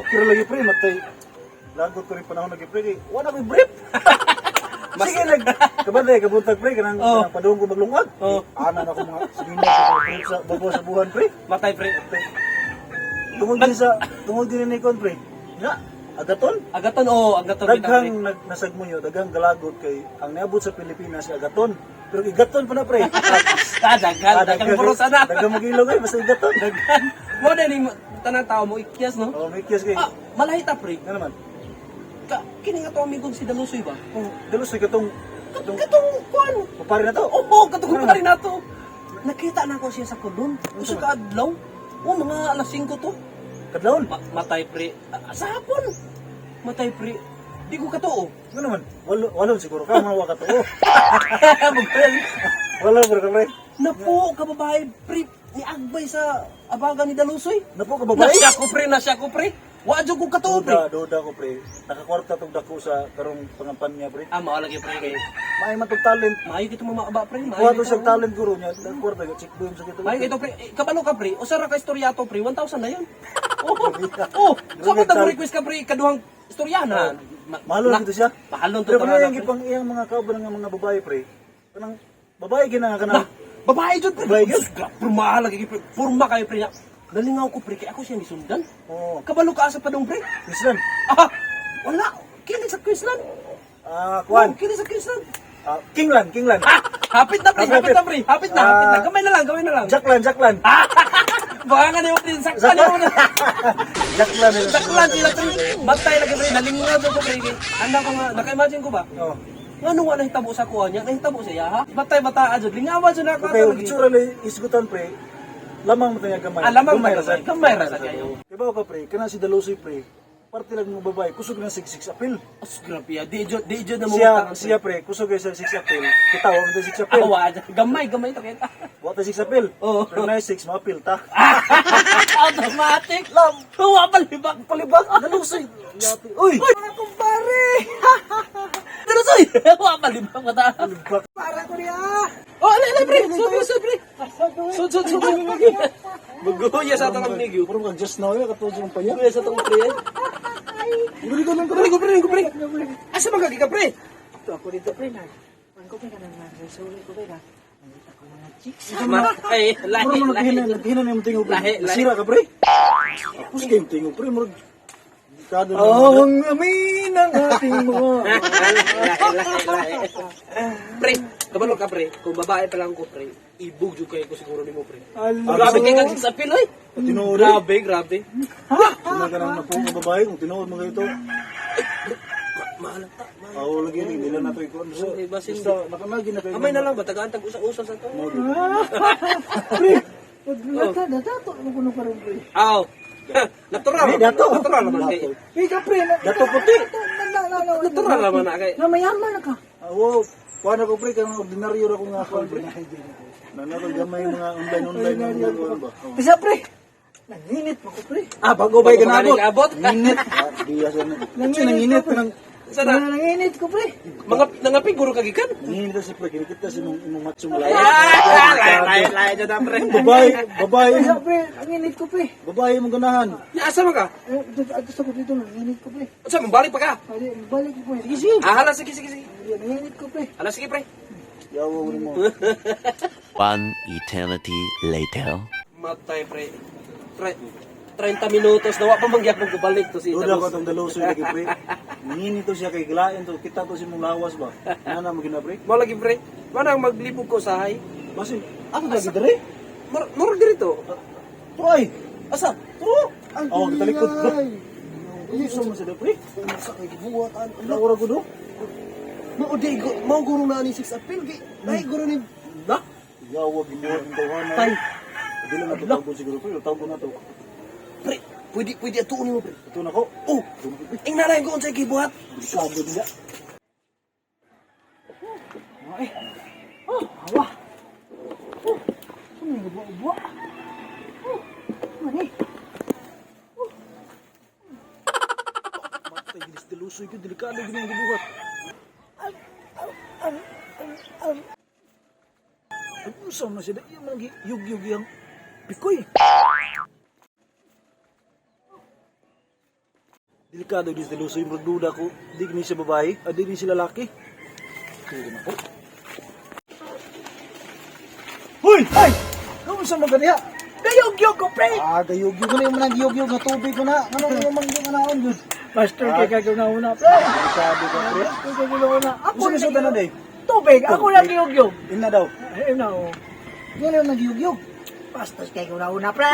Okay ra lagi, pre, matay. Lagot ko rin panahon lagi, pre, kay wala ko'y brief. Sige, nag kabaday kabuntag, pre, kanang kanang padung ko maglungag. Ana na ko mga sige na ko brief sa babo sa buhan, pre. Matay, pre. Tungod din ni kon, pre. Nga, agaton. Agaton, oh, agaton kita, pre. Daghang nag nasagmunyo, daghang galagot kay ang niabot sa Pilipinas si agaton. Pero igaton pa na, pre. Ah, daghan, daghang puros ana. Daghang magilog ay basta igaton. Daghan. Mo na ning tanang tao mo ikyas, no? Oh, may kiyas kay. Ah, malahita, pre. Nga naman. Ka, kini nga to amigong si Dalusoy ba? Oh, dalos ay katong katong Katong kuan. papari na to. Oo, katong pa rin nato. Nakita na ko siya sa Kulon. Usa ka adlaw. Oh, mga alas 5 to. Kadlawon. Matay, pre. Ah, sa hapon. Matay, pre. Di ko katoo. Nga naman, walo, walon siguro ka, mga waka to. Oh, Magpel. walo bro ka, pre. Napo, kababae, pre. Niagbay sa abaga ni Dalusoy. Napo ka babae? Nasya ko, pre. Nasya ko, pre. Wa jud ko katoo, pre. Duda, duda ko, pre. Nakakwarta tong dako sa karong pangampanya, pre. Ah, mao lagi, pre, kay Maay man tong talent. maayo kito mga aba, pre. Kuha Maayo to siyang talent guru niya. Nakakwarta ka, check boom sa kito. Maayo kito, pre. Eh, kabalo ka, pre. Usa ra ka istorya to, pre. 1,000 na yun. Oh, oh. Sa mo tag request ka, pre, kaduhang istorya na. Mahalo lang ito siya. Mahalon to Pero kung tanan, iyang pre. gipang iyang mga kauban nga mga babae, pre. Kanang babae gina nga kanang Babae jud, pre. Babae jud? Diyos, grabe, mahal lagi, pre. Forma kayo, pre. Nalingaw ko, pre, kay ako siya gisundan. Oh, Kabalo ka asa pa dong, pre. Queensland. Ah, wala. Kini sa Queensland. Ah, kuan. Oh, kini sa Queensland. Ah, Kingland, Kingland. Ah, hapit na, pre. Hapit na, pre. Hapit na, hapit na. Gamay na lang, gamay na lang. Jackland, Jackland. Ah, baka nga niyo, pre. Saktan niyo na. Jackland. Saklan sila, pre. Matay lagi, pre. Nalingaw jud ko, pre. Anda ko nga, naka-imagine ko ba? Oh. Nga nung wala nahitabo sa kuha niya, nahitabo siya, ha? Matay bataa jud. Lingawan jud na ako. Okay, ug itsura ni isgutan, pre. Lamang mo tanya gamay. Ah, lamang Gamay mo ra sad. gamay ra sad kayo. Kay ba ka, pre, kana si Dalusoy, pre. Parte lang mga babae kusog na 66 apil. As grabe ah. Di jud na mo. Siya siya, pre, kusog kay sa 6 apil. Kita wa man 6 apil. Awa, gamay, gamay to kita. Wa ta 6 apil. Oo. Pero na 6 maapil ta. Automatic. Lam. Wa palibak. Palibak Dalusoy. Yati. Uy. Uy, mga kumpare. Dalusoy. Wa palibak mata. Palibak. Para ko niya! Oh, alay, alay, pre. Sud, sud, pre. Sud, sud, sud. Maguya sa atong amigo. Puro kag just now ya katulad ng panya. Maguya sa atong pre. Guri ko lang Pre, pre, pre. Asa man ka pre? Ito ako dito, pre, na. Ang ko, pre, ka nang nagresuli ko, pre, na. Nangita ko mga chicks. Matay, lahi, Muro man lahi. naghina, naghina na yung tingo, pre. Lahi, lahi. Nasira ka, pre. Tapos kay yung tingo, pre. Murag kada na. Ang amin ang ating mga. Lahi, lahi, lahi. Pre, kabalo ka, pre. Kung babae pa lang ko, pre, ibog jud kayo ko siguro nimo, pre. Alo. Grabe kay kag sa pil, oy. Tinuod. Grabe, grabe. Una ka nang napo ka babae kung tinuod mo kayo ito. Mahal ta. Aw lagi ni nila na to ikuan. So, Okay, basin basta nakamagi na kayo. Amay na lang ba tagaan tag usa-usa sa to. Pre, paglata, natato, ano ko na parang, pre. Aw. Natural. Eh, dato. Natural naman kay. Eh, ka, pre, na. Dato puti. Natural naman na kay. Na mayaman na ka. Aw, kuan ako, pre, kanang ordinaryo ra ko nga kuan, pre. Nana ko gamay mga online online nga mga kuan ba. Oh. Isa, pre. Nanginit pa ko, pre. Ah, bago ba Bago pa ganabot? ganing abot? Nanginit. Ah, di asa na. Nanginit, nanginit nang Sana Nanginit ko, pre. mga nangapiguro ka gikan. nanginit si pre, kinikita si imong imong macho Ay, malaya. lahi, lahi, lahi jud na, pre. Babae, babae, Isa, pre, nanginit ko, pre. babae mong ganahan. Ya, asa man ka? Eh, dito, ato ko dito, nanginit ko, pre. Unsa man balik pa ka? Balik, balik ko, pre. Sige, sige. Ah, hala, sige, sige, sige. Nanginit ko, pre. Hala, sige, pre. Yawa mo. One eternity later. Matay, pre. 30 minutos na wa pa mangyapon ko balik to si Duda ko Dalos. itong dalusoy lagi, pre. Nangini to siya kay gilain to. Kita to si mong lawas ba? Nana mo gina, pre. Mo lagi, pre. Manang maglibog ko sa hay. Basin, ako lagi dere. Murag diri to. Troy! Asa? Tro! Oh, katalikod bro. Ay. Uso mo sila, pre. Sa kay gibuhat an. Laura ko do. Mao di go, mao guro na ni 6 apil kay dai guro ni Na? Yawa gibuhat ang tawanan. Tay. Di lang nato tawgon siguro, pre. Tawgon na to. Pre, pwede pwede atuon nimo, pre. Ito na ko. Oh, ing nanay ko unsay gibuhat. Delikado nila. Ay. Oh, awa. Oh, sumay buwa-buwa. Oh, mani. Matay, gilis dalusoy ko. Delikado gina ang gibuhat. Ang usa mo sila. Iya man yug-yug yang pikoy. Delikado di sa lusoy, murag duda ko. Di ni siya babae, ah, di ni siya lalaki. Tugon ako. Hoy! Ay! Kamu sa mga diha? Gayog-yog ko, pre! Ah, gayugyug ko na yung mga giyugyug nga tubig ko na. Ano mo man yung anaon yun? Master, kay kaguna-una, pre! Delikado ka, pre. Kay kaguna-una. Ako Gusto mo na day? Tubig! Ako lang giyog-yog! Ina daw. Ayun na, oh. Yan yung nagyugyug. Bastos kay una-una, pre!